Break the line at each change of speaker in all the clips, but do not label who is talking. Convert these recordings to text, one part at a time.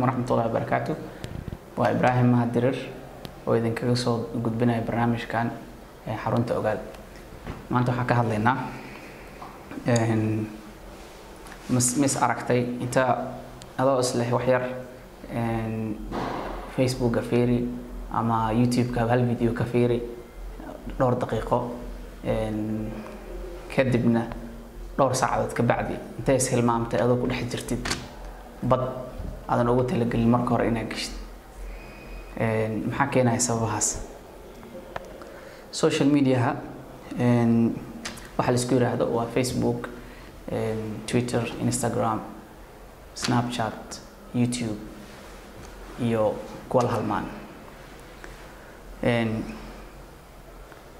Waraxmatullahi wabarakaatu. Waa Ibraahim Mahadirir oo idinkaga soo gudbinaya barnaamijkan xarunta Ogaal. Maanta waxaan ka hadlaynaa mis aragtay inta adoo isleh wax yar Facebooka fiiri ama YouTube-ka hal video ka fiiri dhowr daqiiqo, kadibna dhowr saacadood ka bacdi intay is hilmaamtay adoo ku dhex jirtid bad aadan ugu talagelin marka hore inaad geshid? Maxaa keenaya sababahaas? Social mediaha waxa la isku yiraahdo waa Facebook, Twitter, Instagram, Snapchat, YouTube iyo kuwa la halmaan.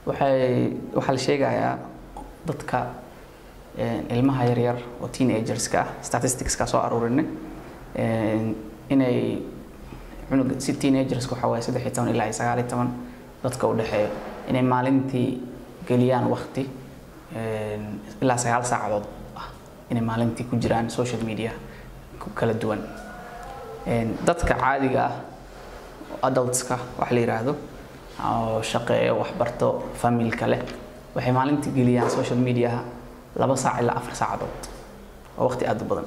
Waxay waxaa la sheegayaa dadka ilmaha yaryar oo teenagerska ah, statisticska soo aruurinay, inay cunuga si teenagerska waxaa waaye 13 ilaa 19 dadka u dhexeeyo inay maalintii geliyaan waqti ilaa 9 saacadood ah inay maalintii ku jiraan social media ku kala duwan. Dadka caadiga ah, adultska wax la yiraahdo, oo shaqeeyo, wax barto, familka leh, waxay maalintii geliyaan social mediaha 2 saac ilaa 4 saacadood oo waqti aad u badan.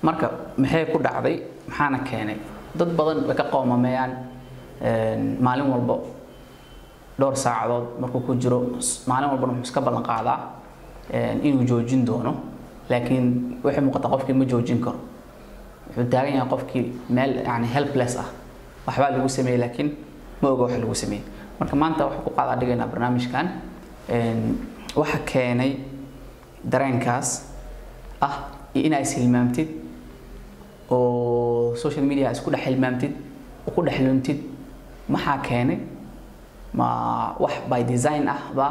Marka maxay ku dhacday? Maxaana keenay? Dad badan way ka qoomameeyaan maalin walbo dhowr saacadood markuu ku jiro, maalin walbana wuxuu iska ballan qaadaa inuu joojin doono, laakiin waxay muuqataa qofkii ma joojin karo. Wuxuu taagan yahay qofkii meel yani helpless ah, waxbaa lagu sameeyey laakiin ma oga waxa lagu sameeyey. Marka maanta waxaan ku qaadaa dhigaynaa barnaamijkan waxa keenay dareenkaas ah iyo inaa is hilmaamtid oo social media isku dhex hilmaamtid oo ku dhex luntid. Maxaa keenay? Ma wax by design ah ba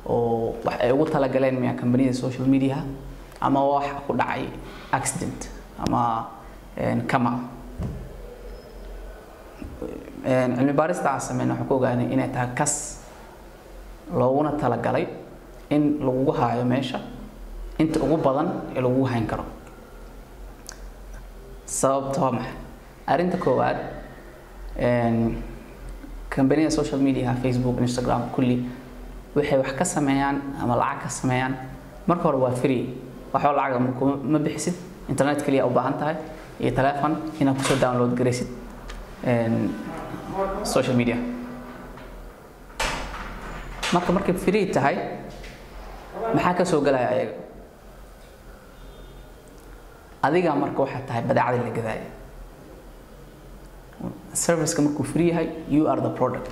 oo wax ay ugu talagaleen miya kambaniyada social media, ama wax ku dhacay accident ama kama? Cilmi baarista aan sameyn waxaan ku ogaanay inay tahay kas looguna talagalay in lagugu haayo meesha inta ugu badan ee lagugu hayn karo. Sababta waa maxay? Arrinta koowaad, kambaniyada social media, Facebook, Instagram, kulli waxay wax ka sameeyaan ama lacag ka sameeyaan marka hore waa free, waxba lacag ma bixisid, internet kaliya u baahan tahay iyo telephone inaad kusoo download garaysid social media. Marka markay free tahay, maxaa ka soo galaya ayaga? Adiga marka waxaa tahay badeecadii la gadaayo. Serviceka markuu free yahay, you are the product,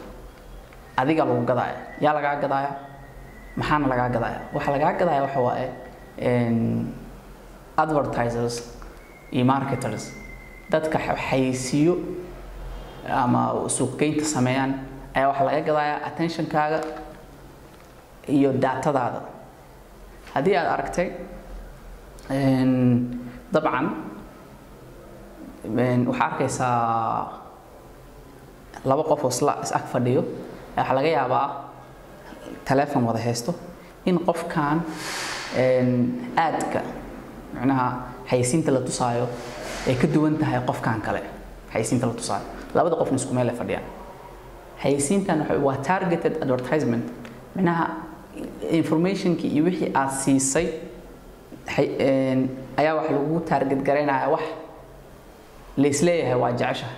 adiga lagu gadaaya. Yaa lagaa gadaaya? Maxaana lagaa gadaaya? Waxa lagaa gadaaya waxa waaye advertisers iyo marketers, dadka xayeysiiyo ama suuqgeynta sameeyaan ayaa waxaa laga gadayaa attentionkaaga iyo datadaada. Haddii aad aragtay, dabcan waxaa arkaysaa laba qof oo isla is ag fadhiyo, waxaa laga yaabaa telephone wada haysto, in qofkan aadka macnaha xayeysiinta la tusaayo ay ka duwan tahay qofkan kale xayeysiinta la tusaayo. Labada qofna isku meel ay fadhiyaan. Xayeysiintan waa targeted advertisement, macnaha informationkii iyo wixii aad siisay ayaa wax lagu target garaynaya, wax la isleeyahay waa jeceshahay.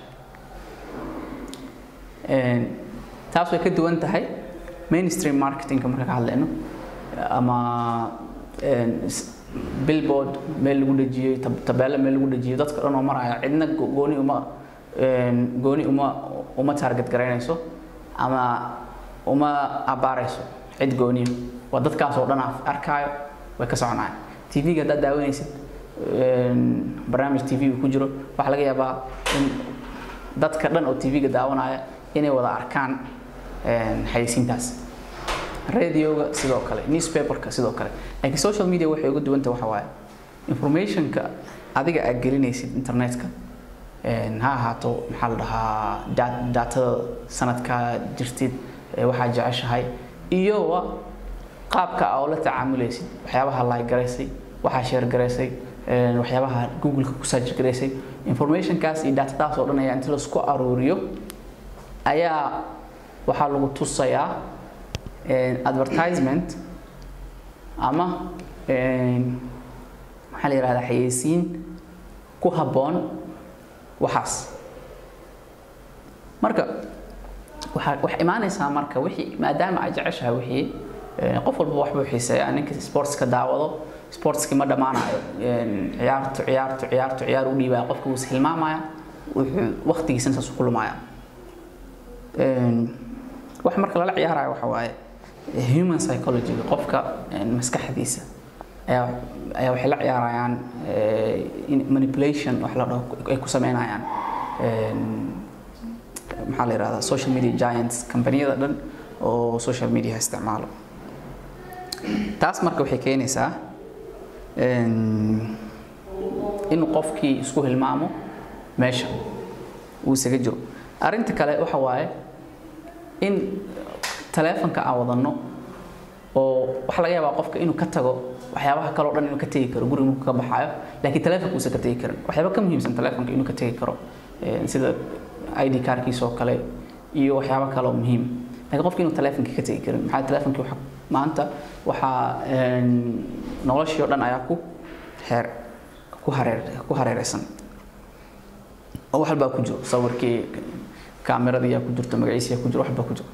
Taas way ka duwan tahay mainstream marketingka marka ka hadlayno ama billboard meel lagu dhejiyey, tabeelo meel lagu dhejiyey, dadka dhan oo maraya, cidna gooni uma gooni uma target garaynayso ama uma abaarayso cid gooniya, waa dadkaas oo dhan arkaayo, way ka soconayaan. TV-ga haddaad daawanaysid, barnaamij TV uu ku jiro, waxaa laga yaabaa in dadka dhan oo TV-ga daawanaya inay wada arkaan xayeysiintaas. Radioga sidoo kale, newspaperka sidoo kale. Laakiin social media waxay uga duwan tahay waxa waaye informationka adiga aad gelinaysid internetka, ha ahaato maxaa la dhahaa datada sanadkaa jirtid, waxaa jeceshahay iyo qaabka aa ula tacaamulaysid, waxyaabaha like garaysay, waxaa share garaysay, waxyaabaha Google-ka ku search garaysay. Informationkaas iyo datadaas oo dhan ayaa inta laisku aruuriyo ayaa waxaa lagu tusayaa advertisement ama maxaa la yiraahdaa, xayeysiin ku habboon waxaas. Marka waxa imaanaysaa marka wixii maadaama ay jeceshahay wixii, qof walba wax buu xiiseeyaa. Ninka sportska daawado, sportski ma dhammaanayo, ciyaartu ciyaartu ciyaartu ciyaar u dhiibaya, qofka wuu is hilmaamaya, wuxuu waqtigiisana saas ku lumaya. Wax marka lala ciyaarayo waxa waaye human psychology, qofka maskaxdiisa ayaa waxay la ciyaarayaan manipulation wax la dhaho ay ku sameynayaan. Maxaa la yiraahdaa, social media giants, kambaniyada dhan oo social media isticmaalo. Taas marka waxay keenaysaa in qofkii isku hilmaamo meesha uu isaga jiro. Arrinta kale waxa waaye in taleefanka aan wadanno oo waxaa laga yaabaa qofka inuu ka tago waxyaabaha kale oo dhan, inuu ka tegi karo guriga markuu ka baxaayo, laakiin taleefanka uusan ka tegi karin. Waxyaaba ka muhiimsan taleefanka inuu ka tegi karo, sida ID kaarkiisa oo kale iyo waxyaabo kale oo muhiim, laakiin qofka inuu taleefanka ka tegi karin. Maxaa taleefankii waxa maanta waxaa noloshii oo dhan ayaa ku xeer ku hareer ku hareeraysan oo wax walbaa ku jiro, sawirkii, kaameradii yaa ku jirto, magaciisa yaa ku jiro, wax walbaa ku jiro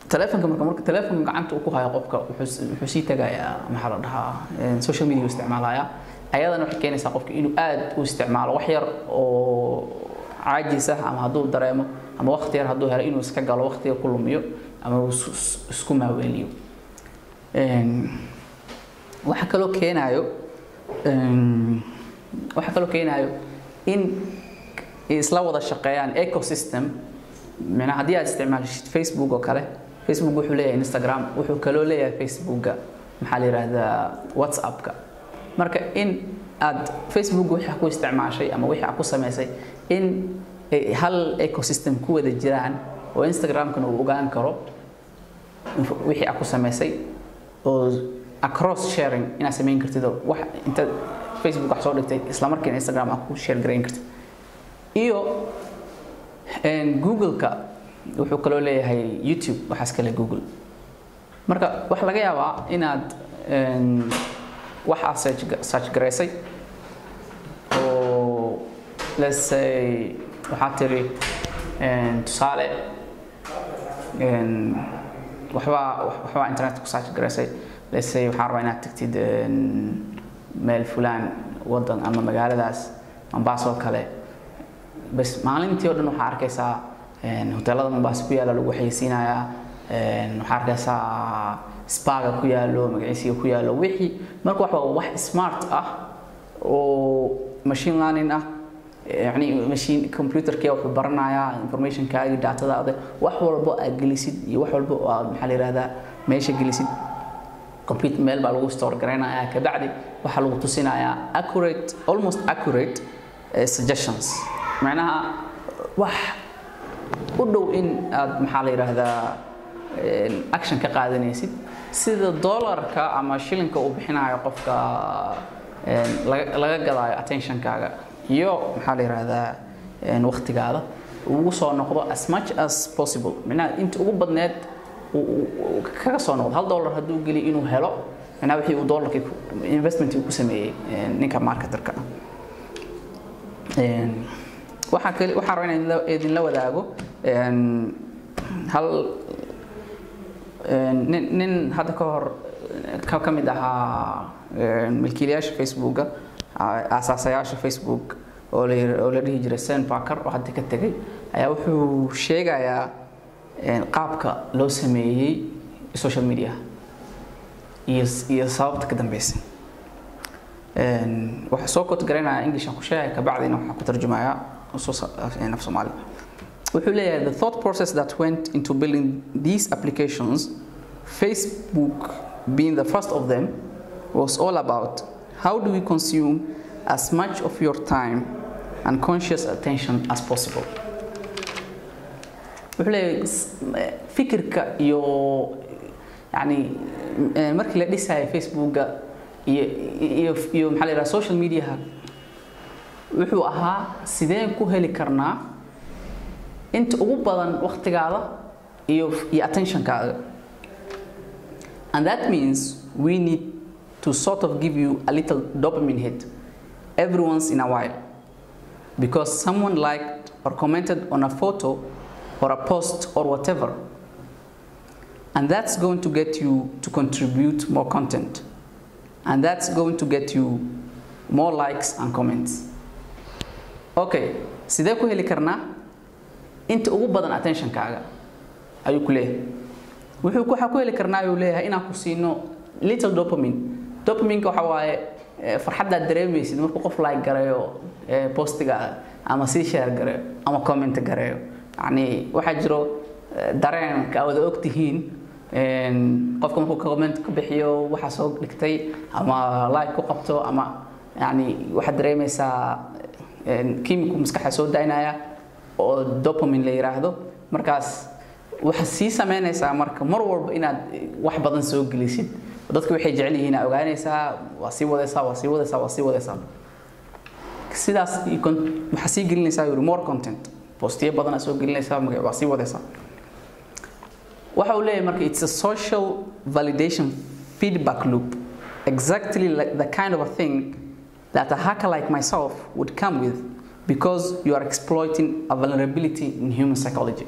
taleefanka. Marka taleefanka gacanta uu ku hayo qofka, wuxuu sii tagayaa, maxaa la dhahaa, social media uu isticmaalayaa. Ayadana waxay keenaysaa qofka inuu aad u isticmaalo wax yar oo caajis ah ama hadduu dareemo ama waqti yar hadduu helo inuu iska galo, waqtiga ku lumiyo ama uu isku maaweeliyo. Waxa kaloo keenayo in isla wada shaqeeyaan ecosystem. Macnaha haddii aad isticmaashid Facebook oo kale, Facebook wuxuu leeyahay Instagram, wuxuu kaloo leeyahay Facebooka, maxaa la yiraahdaa, WhatsApp-ka. Marka in aad Facebook wixii ku isticmaashay ama wixii aad ku samaysay in ay hal ecosystem ku wada jiraan oo Instagram-kana uu ogaan karo wixii aad ku samaysay oo across sharing inaad samayn kartid, oo wax inta Facebook wax soo dhigtay isla markiina Instagram aad ku share garayn kartid. Iyo Google-ka wuxuu kaloo leeyahay YouTube, waxaas kale Google. Marka waxaa laga yaabaa inaad wax aad search garaysay oo, let's say, waxaad tiri, tusaale, waxbaa internet ku search garaysay. Let's say waxaan rabaa inaad tagtid meel fulaan, wadan ama magaaladaas Mombasa oo kale. Bas maalintii oo dhan waxaa arkaysaa hoteelada Mombasa ku yaalla lagu xayeysiinayaa, waxaa arkaysaa spaga ku yaallo, magaciisiga ku yaallo, wixii. Marka wax waa wax smart ah oo machine learning ah, yani machine computerkii wuxuu baranayaa informationkaaga, datadaada, wax walbo aad gelisid iyo wax walbo oo aad, maxaa la yiraahdaa, meesha gelisid computer meel baa lagu store garaynayaa. Kabacdi waxaa lagu tusinayaa accurate, almost accurate suggestions, macnaha wax u dhow in aad, maxaa la yiraahdaa, action ka qaadanaysid, sida dollarka ama shilinka uu bixinayo qofka laga gadaayo attentionkaaga iyo, maxaa la yiraahdaa, waqtigaada ugu soo noqdo as much as possible, macnaha inta ugu badneed kaga soo noqdo. $1 hadduu geliyo inuu helo macnaha wixii uu dollarkii investment uu ku sameeyey ninka marketerka ah. Waxaa kale waxaan rabaa inaan idinla wadaago hal nin hadda ka hor ka mid ahaa milkiilayaasha Facebooka, aasaasayaasha Facebook, oo la dhihi jiray Sean Parker, oo hadda ka tegay, ayaa wuxuu sheegayaa qaabka loo sameeyey social media iyo sababta ka dambeysay. Waxaa soo quote garaynaya, English aan ku sheegaya, kabacdina waxaan ku tarjumayaa af Soomaali. Wuxuu leeyahay: "The thought process that went into building these applications, Facebook being the first of them, was all about how do we consume as much of your time and conscious attention as possible." Wuxuu leeyahay fikirka iyo yani markii la dhisayo Facebooka Iyo maxaa la yiraahdaa social media wuxuu ahaa sideen ku heli karnaa inta ugu badan waqtigaada iyo attentionkaaga. And that means we need to sort of give you a little dopamine hit every once in a while because someone liked or commented on a photo or a post or whatever, and that's going to get you to contribute more content, and that's going to get you more likes and comments. Okay, sidee ku heli karnaa inta ugu badan attentionkaaga ayuu ku leeyahay. Wuxuu ku heli karnaa ayuu leeyahay inaan ku siino little dopamine. Dopamine waxa waaye farxadda aad dareemaysid markuu qof like gareeyo postiga ama sii share gareeyo ama comment gareeyo. Yani waxaa jiro dareenka wada ogtihiin qofka markuu comment ku bixiyo waxa soo dhigtay ama like ku qabto ama yani waxaad dareemaysaa kiimiko maskaxda soo daynaya oo dopamine la yiraahdo. Markaas waxa sii sameynaysaa marka mar walba inaad wax badan soo gelisid, dadku waxay jecel yihiin inaad ogaanaysaa, waa sii wadaysaa, waa sii wadaysaa, waa sii wadaysaa. Sidaas waxaa sii gelinaysaa more content, postiyo badan aad soo gelinaysaa, waa sii wadaysaa. Waxa uu leeyahay marka it's a social validation feedback loop, exactly like the kind of a thing that a hacker like myself would come with, because you are exploiting a vulnerability in human psychology.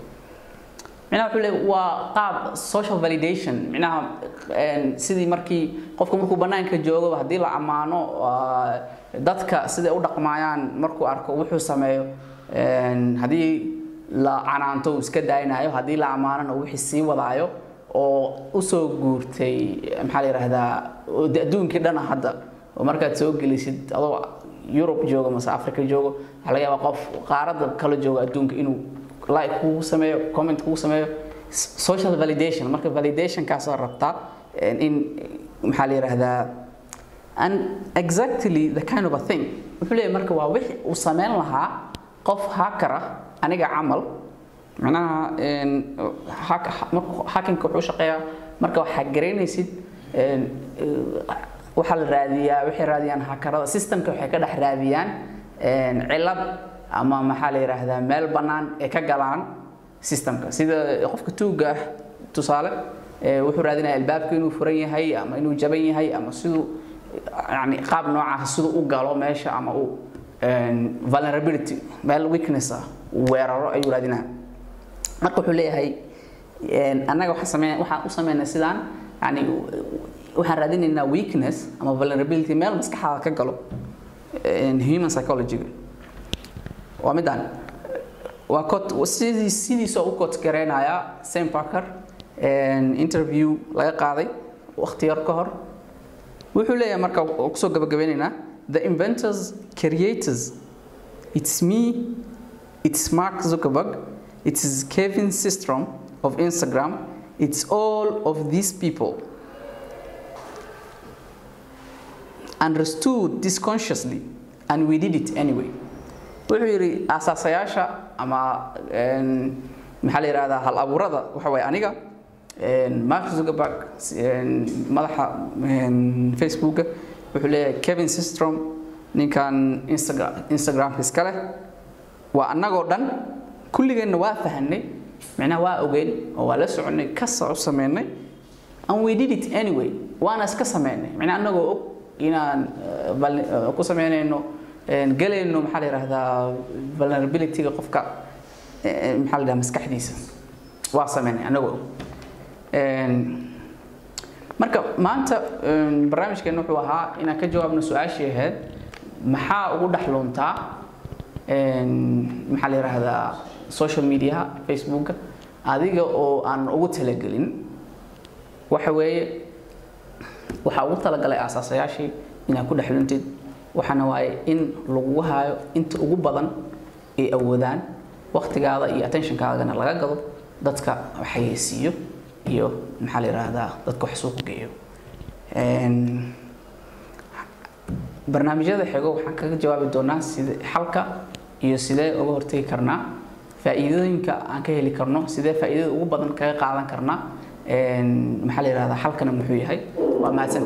Micnaha wuxuu leeyahay waa qaab social validation. Micnaha sidii markii qofka markuu banaanka joogo haddii la ammaano dadka siday u dhaqmayaan markuu arko wuxuu sameeyo, haddii la canaanto uu iska daaynayo, haddii la ammaanana wixii sii wadaayo oo u soo guurtay maxaa la yiraahdaa adduunkii dhan hadda. Oo markaad soo gelisid adoo Europe joogo mase Africa joogo, waxa laga yaabaa qof qaaradda kala jooga adduunka inuu like kugu sameeyo, comment kugu sameeyo, social validation. Marka validation kaas oo rabtaa in maxaa la yiraahdaa and exactly the kind of a thing. Wuxuu leeyahay marka waa wixii uu sameyn lahaa qof hacker ah aniga camal. Macnaha hacking wuxuu shaqeeyaa marka waxaa garanaysid waxa la raadiyaa, waxay raadiyaan hackerada systemka, waxay ka dhex raadiyaan cilad ama maxaa la yiraahdaa meel banaan ee ka galaan systemka. Sida qofka tuuga ah tusaale wuxuu raadinayaa albaabka inuu furan yahay ama inuu jaban yahay ama siduu yani qaab noocaas siduu u galo meesha ama uu vulnerability meel weakness ah weeraro ayuu raadinayaa. Marka wuxuu leeyahay annaga waxaan u sameynaa sidaan, yani waxaan raadinaynaa weakness ama vulnerability meel maskaxdaada ka galo human psychology. Waa midaan waa quote sidiisoo u quote gareynaya Sam Parker interview laga qaaday waqti yar ka hor. Wuxuu leeyahay marka ku soo gabagabeynaynaa the inventors, creators, it's me, it's Mark Zuckerberg, it's Kevin Systrom of Instagram, it's all of these people understood this consciously and we did it anyway. Wuxuu yiri asaasayaasha ama maxaa la yiraahdaa hal abuurada waxa way aniga Mark Zuckerberg madaxa Facebook, wuxuu leeyahay Kevin Systrom ninkan Instagram iska leh, waa annagoo dhan kulligeenna waa fahanay, macnaha waa ogeyn oo waa la soconay, ka soo sameynay, and we did it anyway, waana iska sameynay. Macnaha annagoo og inaan ku sameynayno galayno maxaa la yiraahdaa vulnerability-ga qofka maxaa la yiraahdaa maskaxdiisa, waa sameynay annagoo og. Marka maanta barnaamijkeenu wuxuu ahaa inaan ka jawaabno su'aashii ahayd maxaa ugu dhex luntaa maxaa la yiraahdaa social media Facebook adiga oo aan ugu talagelin. Waxa weeye waxa ugu talagalay asaasayaashii inaad ku dhex luntid, waxaana waaye in lagu hayo inta ugu badan ay awoodaan waqtigaada iyo attentionkaagana laga gado dadka xayeysiiyo iyo maxaa la yiraahdaa dadka wax suuq geeyo. Barnaamijyada xigo waxaan kaga jawaabi doonaa sida xalka iyo sidee uga hortagi karnaa faa'iidooyinka aan ka heli karno, sidee faa'iidada ugu badan kaga qaadan karnaa maxaa la yiraahdaa xalkana muxuu yahay. Waa mahadsantihiin.